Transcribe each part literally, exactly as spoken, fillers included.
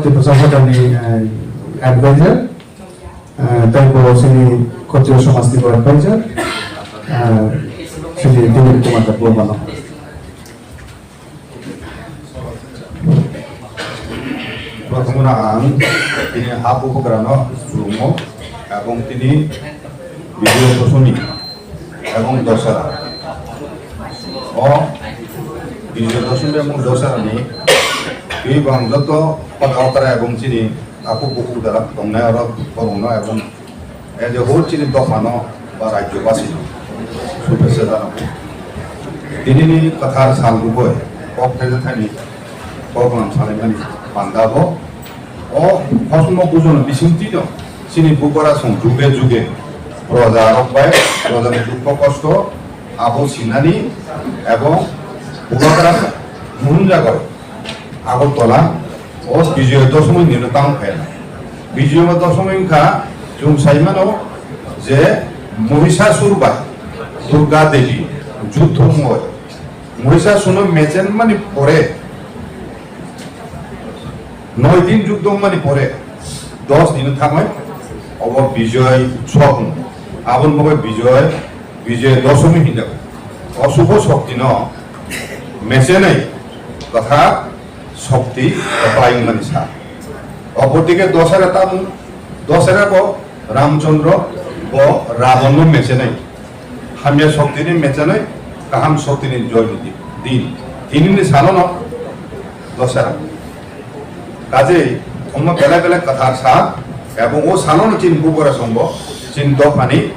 Prochar Hoda ni, eh, advisor, eh, tei bo chini Khotriyo Somaj ni bo advisor, eh, chini Dilip Kumar Debbarma no. Prothom no ang tini ha bubagra no khulumo, ebong tini Bijoy Doshami ebong Dosera. O Bijoy Doshami ebong Dosera ni twi bang joto hoda okra ebong chini takhuk bukhuk dara tongnai oro borok no ebong as a whole chini dopha no ba rajyo basi no shubhechha janao. Tini ni kwthar sal rwgwi kok thai thani kok lam salaimani panda bo. O khosno bujono bisingtwi no chini bubagra song juge juge proja rok bai proja ni dukho kosto abo sinani ebong bubagra muhunjago Agartala o Bijoya Doshami ni no tang phaina. Bijoya Doshami wngkha chwng sai mano je Mohisasur bai Durga Devi juddho wngwi Mohisasur no mechenmani pore noi din juddho wngmani pore dos din thangwi obo Bijoy Utsav wng. Aboni bagwi Bijoy, Bijoy Doshami hinjago. O Shubho Shokti no mechenwi kwthar Shokti kwplai wngmani sa. Opor dike Dosera tamo, Dosera bo Ramchandra bo Ravan no mechenai. Hamya Shokti ni mechenai, kaham Shokti ni joy ni din. Tini ni salo no Dosera. Kajei, omo belai belai kwthar sa, ebong o salo no chini bubagra songbo, chini dophani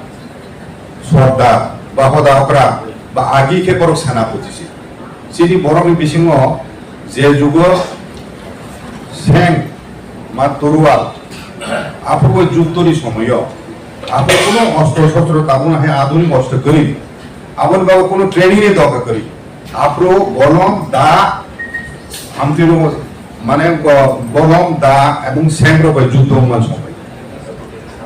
Sordar ba hoda okra ba agi khe borok senapoti se. Chini borokni bisingo je jugo seng ma torual aphuru juddhoni somoyo aphuru kuno ostro shostro tabukno hai adhunik ostro kwrwi aboni bagwi kuno training ni dorkar kwrwi. Aphuru bolong da hamtwi rwgo, mane, bo-, bolong da ebong seng rok bai juddho wngman somoi.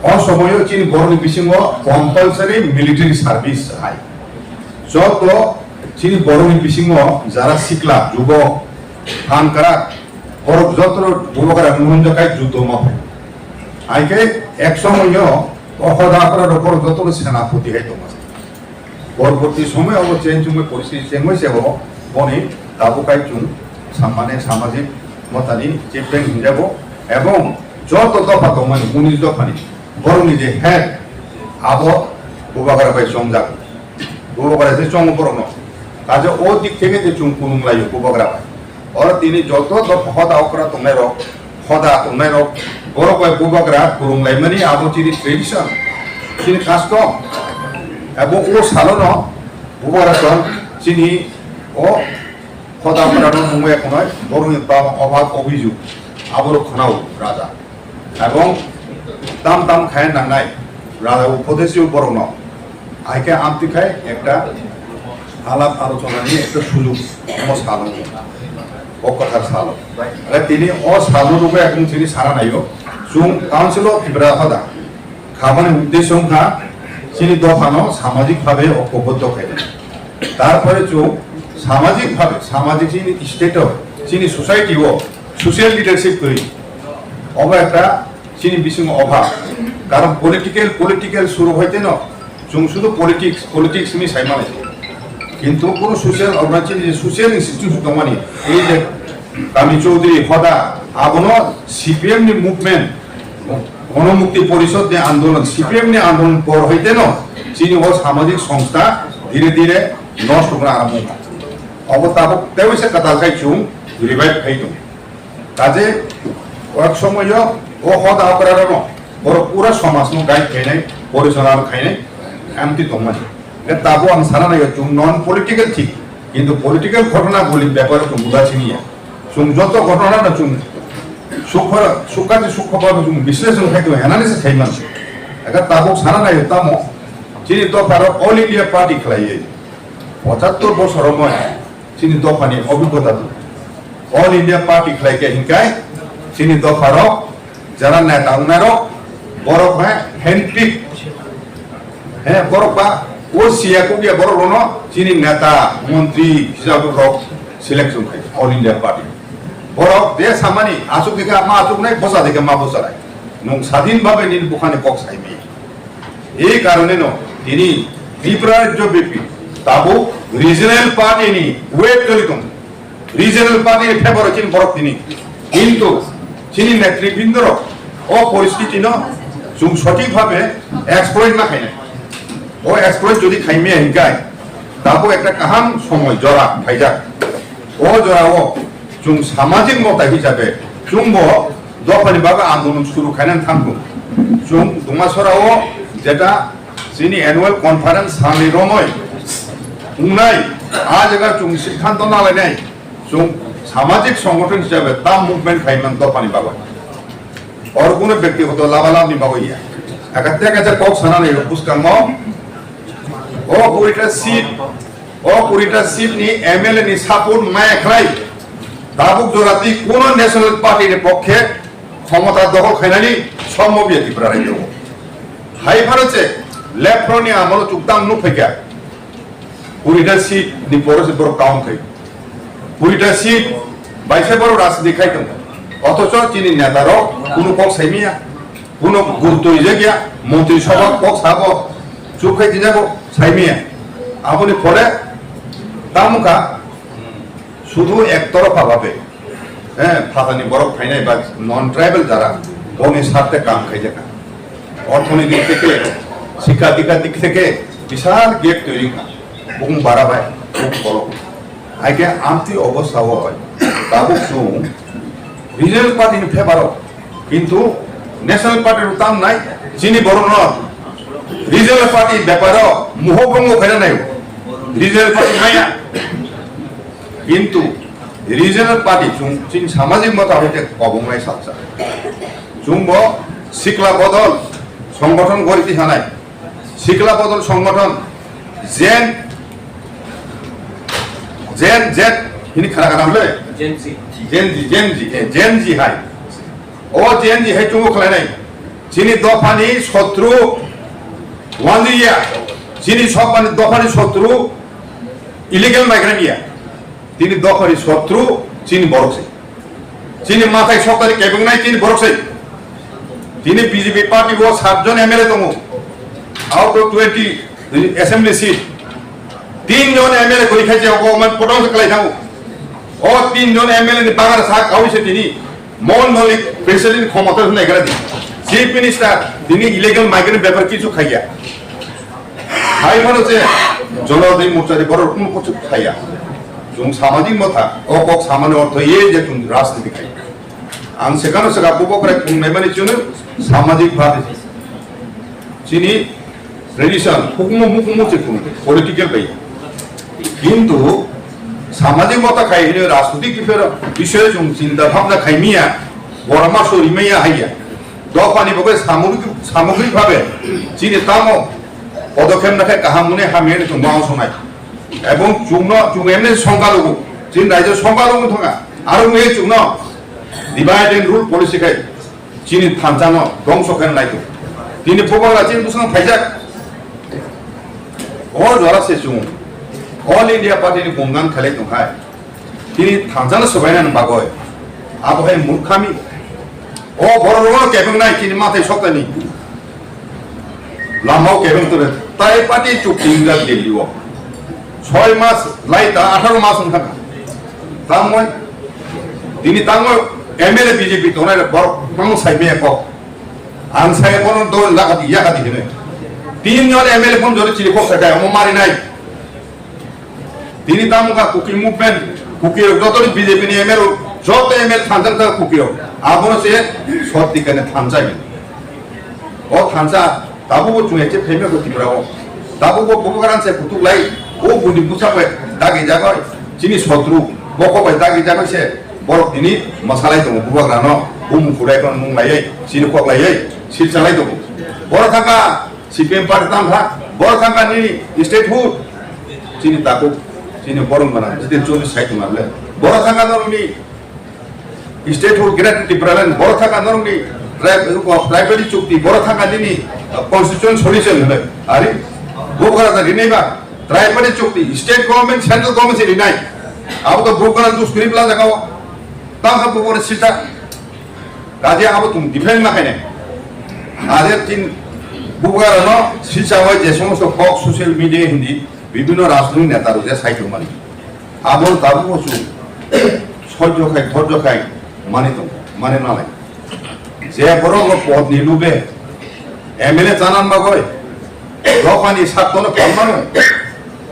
O somoio chini borokni bisingo compulsory military service hai. Joto chini borokni bisingo jara sikla, jubok, phan kwrak, borok joto bubagra muhunjakai juddho ma phai. Hai khe ek somoio o hoda okra rok borok joto senapoti hai tongma. Porborti somoy obo change wngwi poristiti chengwi se obo boni tabuk kai chwng sammane samajik motani chief bank hinjago ebong joto dopha tongmani unis dophani borokni je head abo bubagra bai chongjak. Bubagra se chongo borokno. Kaje o dik theke je chwng kunung laio bubagra bai. Oro tini joto dopha hoda okra tongnai rok, hoda tongnai rok, borok bai bubagra kwrwng laimani abo chini tradition, chini custom. Abo o salono bubagra tong chini o hoda okra no nungwi khonai borokni baba obhak obhijuk aborok khwnao raja. Ebong tam tam khai nangnai, raja upodesyo borokno. Hai khe amtwi khai ekta alap alochonani ekta sujok omo salo, o kwthar salo. Tei tini o salo rwgwi ekdom chini sana naio. Chwng Council of Tipra hoda khabani uddesyo wngkha chini dophano samajik bhabe okoboddo khainai. Tarpore chwng samajik bhabe, samajik chini state o, chini society o social leadership kwrwi. Obo ekta chini bisingo obha. Karon political, political suru hoite no, chwng sudu politics, politics ni sai mani. Kintu kono social organization, social institution tongmani, ei je Kami Chowdhury, hoda, abono C P M ni movement, Gonomukti Porishod ni andolon, C P M ni andolon por hoite no, chini o samajik songstha dhire dhire nosto wngna arambo wngkha. Obo tabuk teibo se kwtal khai chwng revive khai tongo. Kaje kok somoyo o hoda okra rokno borok pura somajno guide khainai, porichalo khainai, amtwi tongmani. Tabuk ang sana naiyo chwng non political thik, kintu political ghotona boli bepar chwng udasin ya. Chwng joto ghotona no chwng sukha, sukha je sukha ba chwng bisleshon khai tong, analysis khai man. Ega tabuk sana naiyo tamo, chini dopha rok All India Party khlaiwi pochattor bosor romwi chini dophani obhiggota tong. All India Party khlai khe hinkai chini dopharok jara neta wngnai rok borok hai handpick, he borok ba o siya kukya borok rono chini neta montri hisab rok selection khai All India Party. Borok je samani achuk dikhe ma achuknai, bosa dikhe ma bosanai. Nwng sadin bhabe nini bukhani kok saimaya. Ei karoneno tini Tripura rajyo byapi tabuk regional party ni wave choli tongo. Regional party ni favor o chini borok tini. Kintu chini netribindorok o poristiti no chwng sothik bhabe exploit ma khainai. O exploit jodi khaimaya hinkhai, tabuk ekta kaham somoi jora phaijak. O jorao chwng samajik mota hisabe chwngbo dophani bagwi andolon suru khainani thangkhu. Chwng Dumasora o jeta chini annual conference salni romoi wngnai, a jaga chwng siddhanto nalainai, chwng samajik songothon hisabe tam movement khaiman dophani bagwi. Oro kuno byaktigoto labalabni bagwi ya. Ekhatte ekhatte kok sanani bwskango o kurita seat, o kurita seat ni M L A ni support maya khlai tabuk jorati kuno National Party ni pokkhe khomota dokhol khainani sommo biya Tripura rajyo. Hai phano che left front ni amolo chuktam nuk phaikha. Kurita seat ni pore se borok kaung khai. Kurita seat bai se borok rajniti khai tong. Othocho chini neta rok kunu kok saimiya, kunu gurutoi jakya, montri sabha kok sabo, chuk khai tinago saimiya. Aboni pore tamukha sudu ek torofa bhabe. Eh, phatani borok phainai ba non tribal jara boni sarte kam khaijak. Orthoniti dik theke, sikha dikha dik theke bisal gap toiri kha. Bung bara bai, bung borok. Aike amtwi obostha o bai. Tabuk chwng regional party ni favor o. Kintu national party rok tam nai, chini borok no regional party bepar o muho bongo khaina nai. Regional party maya. Kintu regional party chwng chini samajik mota hoite kobongnai salsa. Chwngbo sikla bodol songgothon gori tihanai. Sikla bodol songgothon Gen, Gen Z hini khara khara hwnle? Gen Z. Gen Z, Gen Z, eh, Gen Z hai. O Gen Z hai chwngbo khlainai. Chini dophani sotru wanjwi ya. Chini sopani dophani sotru illegal migrant ya. Tini dophani sotru chini borok se. Chini mathai soktani kebengnai chini borok se. Tini B J P party o saat jon M L A tongo. Out of twenty assembly seat, tin jon M L A kori khai je ogo man potong se kalai thango. O tin jon M L A ni bagar sa kawi se tini Mon Malik president khomota hwnai gara di. Chief Minister tini illegal migrant bepar kichu khaiya. Hai phano je Jonodai Morcha ni borok kunu kuchuk khaiya. Chwng samajik motha, o kok samani ortho ye je chwng rajniti khai. Ang sekano seka bubokrai khungnai mani chwngno samajik bhabe chini tradition hukmu hukmu se khung political bai. Kintu samajik motha khai hino rajnitik biphero bisoyo chwng chinta bhabna khaimiya, borok ma sorimaya haiya. Dophani bagwi samugrik, samugrik bhabe chini tamo podokhep nakhe kaham hwnwi hamya hwnwi chwng uansuknai. Ebong chwngno, chwng emni songkha logo, chini raijyo songkha logo thangkha. Aro wngwi chwngno divide and rule policy khai chini thansa no dongso khe nai tongo. Tini bubagra chini bwskango phaijak. O jora se chwng All India Party ni gongdan khalai tong hai. Tini thansa no swbaina ni bagwi. Abo hai murkhami. O borok rok no kebeng nai chini mathai soktani. Lama o kebeng tore. Tai party chukti inga Delhi o. Soi mas lai ta atharo mas wngkha. Tamoi tini tango M L A B J P tongnai borok tamo sai me ko. Ang sai bono do lagati yakati hene. Tin jon M L A phone jore chili kok sakai omo mari nai. Tini tamo ka Kuki movement, Kuki rok joto ni B J P ni M L A rok, joto M L A thansa ka Kuki rok. Abono se sot dikane thansa ni. O thansa tabuk bo chwng ekhe phaima ko Tripura o. Tabuk bo bubagra se kutuk lai, o bundi busa bai dagi jagai, chini sotru, bokok bai dagi jagai se, borok tini masalai tongo bubagra no, bumung khudai kono nung laiye, chini kok laiye, sil chalai tongo. Borok thaka C P M party tang kha, borok thang kha nini statehood. Chini takhuk, chini borok gwnang, Jiten Chaudhary sai tong arle. Borok thang kha norokni statehood, Greater Tipraland, borok thang kha norokni tri-, tribal chukti, borok thang kha nini, uh, constitution solution hwnwi. Ari, bubagra da rinai ba, tribal chukti, state government, central government se rinai. Abo to bubagra dus krip la jaga o. Tangkha bubore sita. Kaje abo tum defend ma khaine. Aje tin bugarano sisa oi je somosto kok social media hindi bibhinno rajnoitik neta rok je sai tongmani. Abo tabuk bo chwng sojjo khai, dhorjo khai mani tong, mani nalai. Je borok no pod ni lube M L A chanan bagoi, dophani saktono phalmano,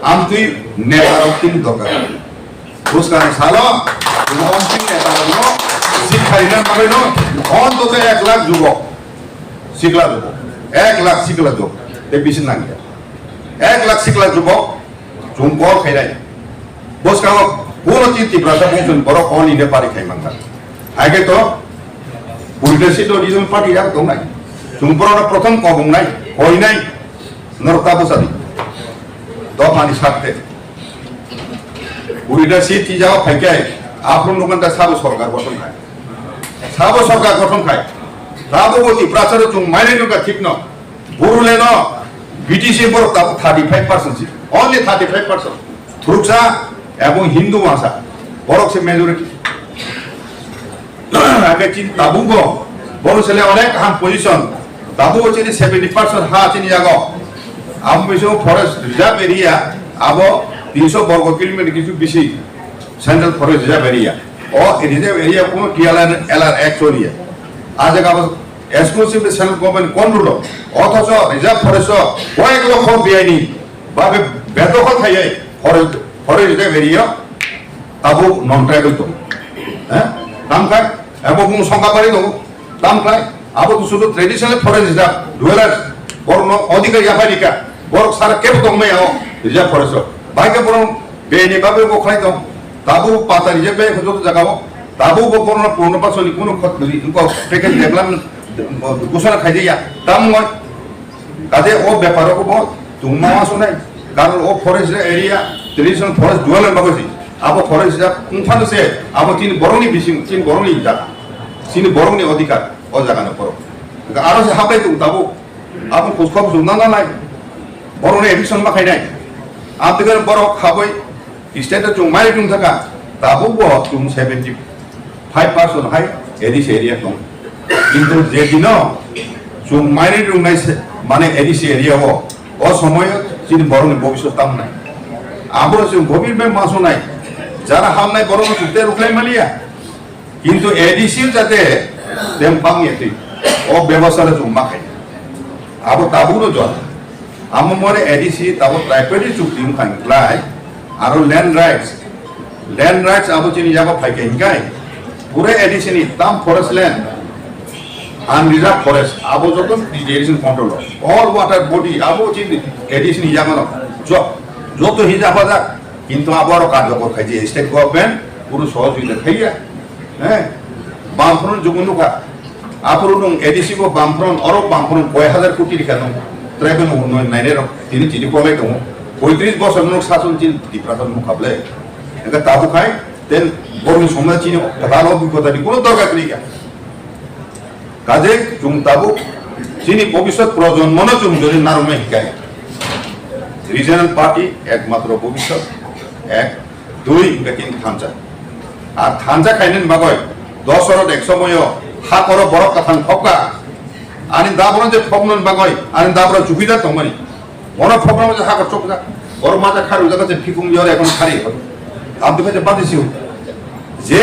amtwi neta rok tin dorkar. Bwskang salo, Mohanty neta rokno sikharina bagwino, ontoto ek lakh jubok, sikla jubok, ek lakh sikla jubok, tei bisi nangya. Ek lakh sikla jubok, chwng call khainai. Bwskango kuno tin Tiprasa bongchoni borok all India pari khai mankha. Haikhe to, Buddhist to regional party yak tongnai. Chwng borokno prothom kobongnai, koinai, norok ta bwsadi. Dophani sakte. Urida si tijao phaikai, aphuru nukmanta sabo sorkar gothon khai. Sabo sorkar gothon khai. Tabo bo Tiprasa rok chwng mainai nukha thikno. Boroleno B T C borok tabo thirty five percent si. Only thirty five percent. Thuruksa ebong Hindu wangsa. Borok se majority. Ake chin tabuk bo, bono sele onek kaham position. Tabuk chini seventy percent ha chini yago. Amo bisingo forest reserve area, abo tinso borgo kilometer kichu bisi central forest reserve area. O reserve area kuno T L R, L R Act choliya. A jaga abo exclusive central government control o. Othocho reserve forest o koyek lokho B I ni babe bedokhol khaiye forest, forest reserve area. Abo non tribal tongo. Eh? Tamkhlai, abo bung songkha bari tongo. Tamkhlai, abo to sudu traditional forest reserve, dwellers, borokno odhikar yaphai rikha. Borok sara kebo tongmaya o reserve forest o. Bai khe borok beni bagwi bo khlai tong. Tabuk pata reserve bai joto jaga o. Tabuk bo borokno purno pasoni kuno khot, package development, ghosona khaijaya. Tammo Kaje o bepar rok bo chwng ma uansuknai. Karon o forest area, traditional forest dual bagwi se. Abo forest area wngphano se, abo chini borokni bising, chini borokni jaga, chini borokni odhikar o jaga no borok. Aro se hablai tong tabuk. Abo kuskok chwng nang nai. Borokni eviction ma khainai. Abdikar borok habwi State o chwng mai wng thaka, tabuk bo chwng seventy five percent hai A D C area tong. Kintu je dino chwng mai wngnai se, mane A D C area o, o somoy o chini borokni bobiswt tamnai. Abo chwng government bai masonai, jara hamnai borokno chwng te rwkhlai maliya. Kintu A D C jate dem pang yatwi o bebosta no chwng ma khai. Abo tabuk no jora. Amo more A D C tabuk tripartite chukti wng kha hinklai aro land rights. Land rights abo chini yago phai khe hinkai pura A D C ni tam forest land, unreserved forest abo joto T J A D C ni control o. All water body abo chini A D C ni yago no jo-, joto hinja phajak. Kintu abo aro karjokor khai je state government kunu sohojogita khaiya. He, Bamfront jugun nukha. Aphuru nung A D C bo Bamfront, oro Bamfront koi hajar koti rikha nung. Tribal unnoyon nainai rok tini tini kolai tongo. Poitris bosor nung sason chin Tiprasa nung khable. Eka tabu khai, then borong somna chini kwtal obhigota ni kono dorkar kwrwi kha. Kaje chwng tabuk chini bobiswt projonmo no chwng jodi narwknai hinkhe regional party ekmatro bobiswt ek, dui hinkhe tin thansa. Ar thansa khainani bagwi dos oro ek somoyo hakoro borok kwthang phokka. Ani daboro je phoknani bagwi ani daboro chubidar tongmani. Bono phokna masa hakor chopjak. Borok masa kharwi jaga je phikung yor ekon khari. Abdi khe badi siu. Je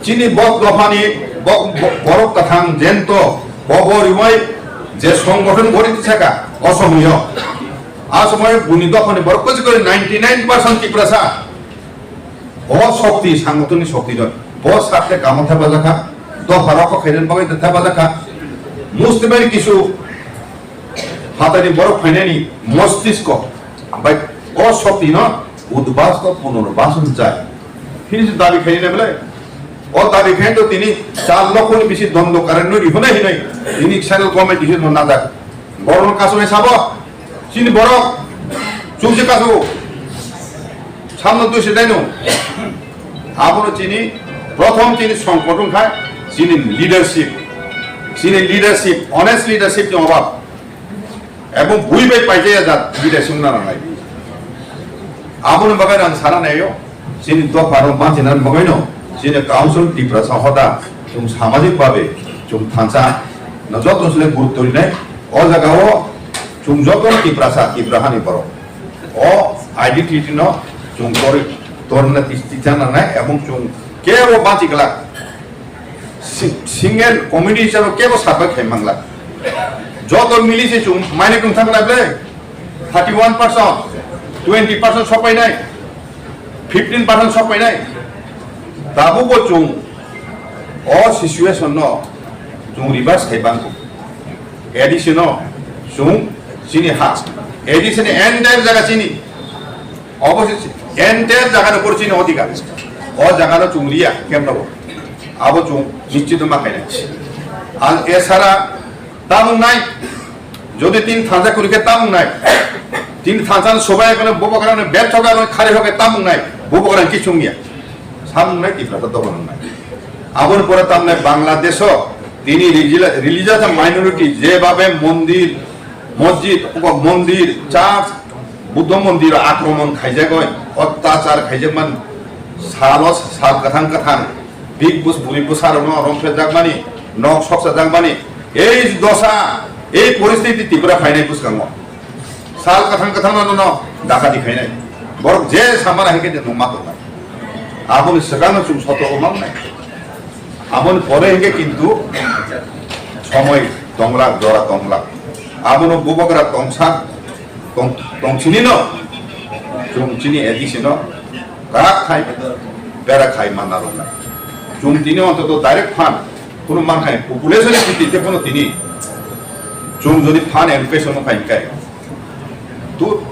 chini bok dophani bok, bok, borok kwthang jento bobo riwai je songgothon gori tisaka o somoyo. A somoyo buni dophani borok kwchikori ninety nine percent Tiprasa. O shokti, sangatoni shokti jon. Bo sakhe kamo thepajak kha, dopha rok khairani bagwi thepajak kha. Mustimani kisu phatani borok phainani mostisko bai o shokti no udbasto punurbason jai. Hini se dabi khainani bele. O dabi khain to tini char lokho ni bisi dondo current no rihonai hinai. Tini central government dihi no najak. Borok no kasumai sabo. Chini borok chukje kasu samno twi se daino. Abono chini prothom chini songkot wngkha chini leadership. Chini leadership, honest leadership ni obab. Ebong bui bai paijaya jat leadership wngna nangnai. Aboni bagwi ang sana naio, chini dopha rok manchina bagwino Chini Council Tiprasa hoda chwng samajik babe chwng thansa no joto sile gurutto rinai. O jaga o chwng joto Tiprasa, Tipra hani borok. O identity no chwng tori, torna tis-, tisa nangnai ebong chwng kebo bachi glak. Si-, single community hisabe kebo survive khai mangla. Joto mili se chwng mane tong thang lai ble. Thirty one percent, twenty percent sok painai, fifteen percent sok painai. Tabukbo chwng o situation no chwng reverse khai bangkho. A D C no chwng chini ha, A D C ni entire jaga chini, obo se entire jaga ni upor chini odhikar. O jaga no chwng riya kemno bo. Abo chwng nischito ma khainai. Ang esara tamung nai. Jodi tin thansa kuri khe tamung nai. Tin thansa no sobai kono bobo kono bel thoga kono khari hoke tamung nai. Bobo kono kichung ya. Samung nai Tiprasa to kono nai. Aboni pore tamnai Bangladesh o tini regi-, religious minority je babe mondir, masjid, mondir, church, Buddha mondir akromon khaijagoi, ottachar khaijakmani, salo sal kathang kathang, big bus buri bwsarokno romphrejakmani, nok soksajakmani, ei dosa, ei poristiti Tripura phainai bwskango. Sal kathang kathang no no dakati khainai. Borok je samana hai khe nwng ma tongnai. Aboni swkangno chwng sotorko ma wngnai. Aboni pore hinkhe kintu somoi tonglak, jora tonglak. Abono bubagra tongsa, tong-, tongchini no, chwng chini A D C no, karak khai, bera khai manna rwnai. Chwng tini ontoto direct fund, kuno mankhai population ni bhitti te kuno tini, chwng jodi fund allocation no khai kai, tu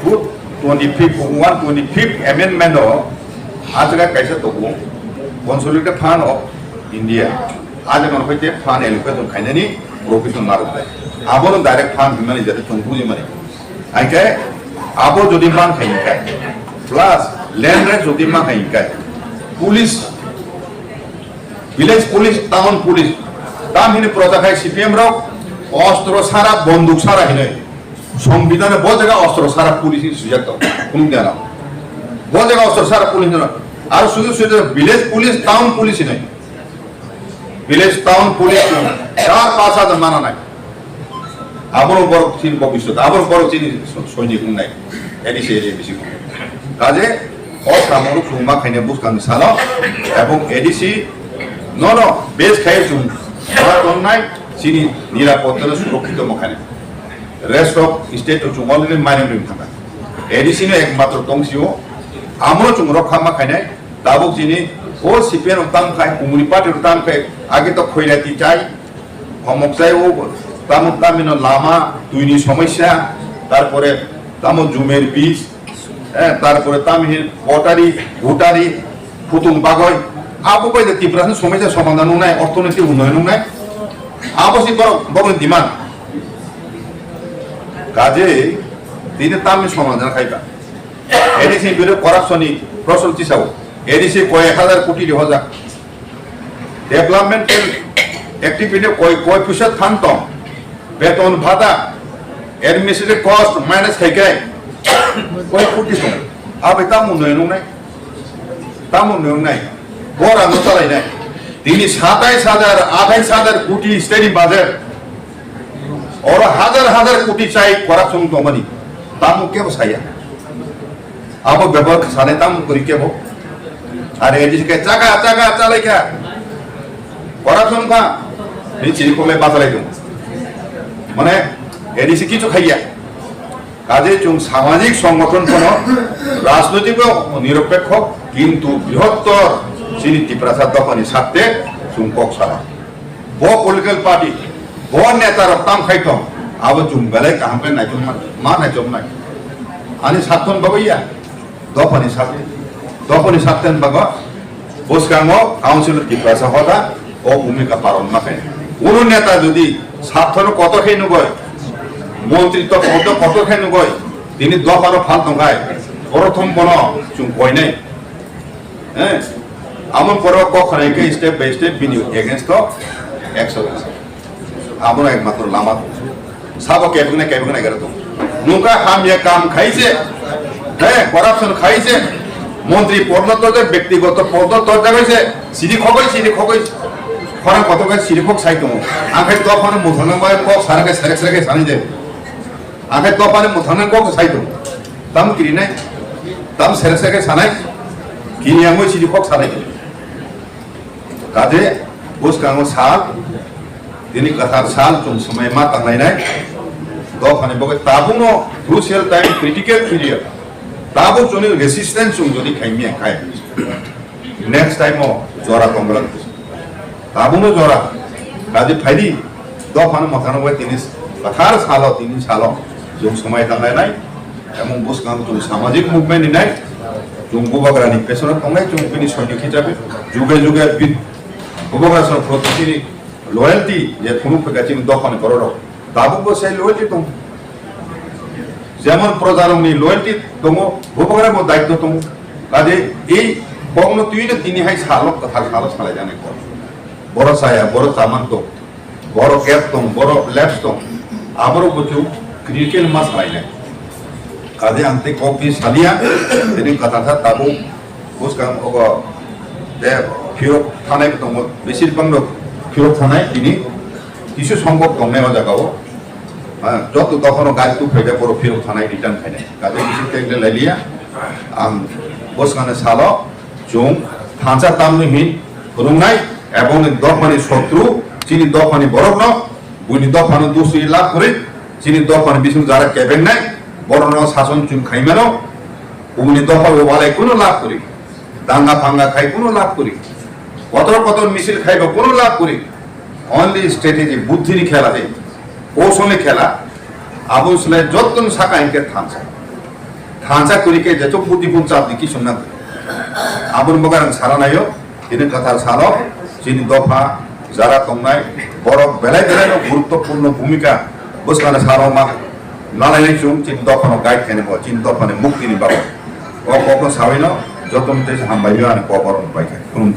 Good twenty fifth, one twenty fifth amendment o, ah jaga kaisa tongo, Consolidated Fund of India. Ah jaga no hoite fund allocation khainani provision narwk bai. Abono direct fund hinmani jate chwng bujimani. Haikhe abo jodi man khai hinkhe, plus land rate jodi man khai hinkhe, police, village police, town police, tam hini proja khai C P M rok ostro sara, bonduk sara hinoi. Songbidhane bo jaga ostro sara police ni swijak tong, kunu gana. Bo jaga ostro sara police ni, aro suju suju village police, town police ni. Village, town police ni, char pas hajar mana nai. Aboro borok chini bobiswt, aboro borok chini so-, soinik wngnai. A D C area bisi. Kaje, o samung rok chwng ma khaina bwskang ni salo, ebong A D C no no base khai chwng ma tongnai chini nirapotta no surokkito ma khaina. Rest of state o chwng already mining rim thangkha. A D C no ekmatro tong sio, amo chwng rok kha ma khainai, tabuk chini o C P M rok tang khai, Kumuni party rok tang khai, age to Khoirati chai, Homok chai o, tamo tamino lama, twi ni somosya, tarpore tamo jumer bis, eh, tarpore tamo hin potari, butari, phutung bagoi, abo bai de Tiprasa ni somosya somadhan nungnai, orthonoiti unnoyon nungnai, abo si borok, borok ni demand. Kaje, tini tamni somadhan khai ba. A D C ni biro corruption ni prosol tisao. A D C koi ek hazar koti ri hoja. Development activity koi, koi puisa than tong. Beton bhata, administrative cost minus khai kai. Koi koti tong. Abe tamo noi nung nai. Tamo nung nai. Bora no chalai nai. Tini satais hajar, athais hajar koti state ni budget. Oro hazar hazar koti chai corruption tongmani. Tamo kebo saya. Abo bebak sane tamo kori kebo. Are A D C ke chaga chaga chalai kha. Corruption kha. Ni chini kole basalai dong. Mane A D C kichu khaiya. Kaje chwng samajik songgothon kono rajnoitik o niropekho kintu brihottor chini Tiprasa dophani sakte chwng kok sana. Bo political party, bo neta rok tam khai tong, abo chwng belai kaham khe naichom man, ma naichom nai. Ani sathon bagwi ya, dophani sak, dophani sakten bago, bwskango Council of Tiprasa hoda, o bhumika paron ma khe. Kunu neta jodi sathono kotor khe nugoi, montri to kotor, kotor khe nugoi, tini dophano phal tong khai, prothom bono chwng koinai. Eh, amon poro kok khanai khe step by step bini against o action. Abono ekmatro lama. Sabo kebeng na kebeng na gera tong. Nungka hamya kam khaise, eh, corruption khaise, Montri podno torjak, bektigoto podno torjak hoise, siri khogoi, siri khogoi, khorang kotor khe siri khok sai tongo. Ang khe dophano muthano bai kok sana khe serek serek khe sani de. Ang khe dophano muthano kok sai tongo. Tam kirinai, tam serek serek khe sanai, kini ang bai siri khok sanai. Kaje bwskango sal, tini kwthar sal chwng swmai ma tanglainai. Dophani bagwi tabukno crucial time, critical period. Tabuk chwngni resistance chwng jodi khaimya khai, next time o jora tonglak. Tabukno jora. Kaje phaidi dophano mwthangno bai tini kwthar salo, tini salo chwng swmai tanglainai. Emon bwskango chwng samajik movement ni nai, chwng bubagrani pesono tongnai, chwng bini soinok hisabe juge juge bi-, bubagra song protini loyalty je thunuk pheka chini dophani bororok tabukbo sai loyalty tongo. Jemon projarokni loyalty tongo, bubagrabo daityo tongo. Kaje ei kokno twino tini hai salo, kwthar salo salaijaknai kok. Borok chaya, borok chamang tong. Borok gap tong, borok laps tong, aborok bo chwng critical ma salainai. Kaje ang tei kok twi saliya, tini kwthar kha tabuk bwskang ogo de phirok thanai bo tongo, besir bangno phirok thanai tini kisu songbok tongnai o jaga o. Ha, joto dophano gari tu phaida borok phirok thanai return khainai. Kaje kisu tengle lailiya, ang bwskangni salo, chwng thansa tamni hin phwrwngnai, ebong ni dophani sotru, chini dophani borokno, buini dophano dusri lab kwrwi, chini dophani bising jara kebengnai, borokno sason chwng khaimano, buini dopha walai kuno lab kwrwi, danga phanga khai kuno lab kwrwi, kotor kotor misil khaibo kuno lab kwrwi, only strategy, buddhini khela de, kousoni khela, abo swlai jottoni saka hinkhe thansa. Thansa kwrwi khe jeto buddhi phun chapni kisung nang. Aboni bagwi ang sana naio, tini kwthar salo, chini dopha, jara tongnai, borok belai belai no guruttopurno bhumika bwskangni salo ma nalainai chwng, chini dophano guide khainai bo, chini dophani muktini bagwi. O kokno sawi no, joto mte hambai ani kok oro bai kha. Khulumkha.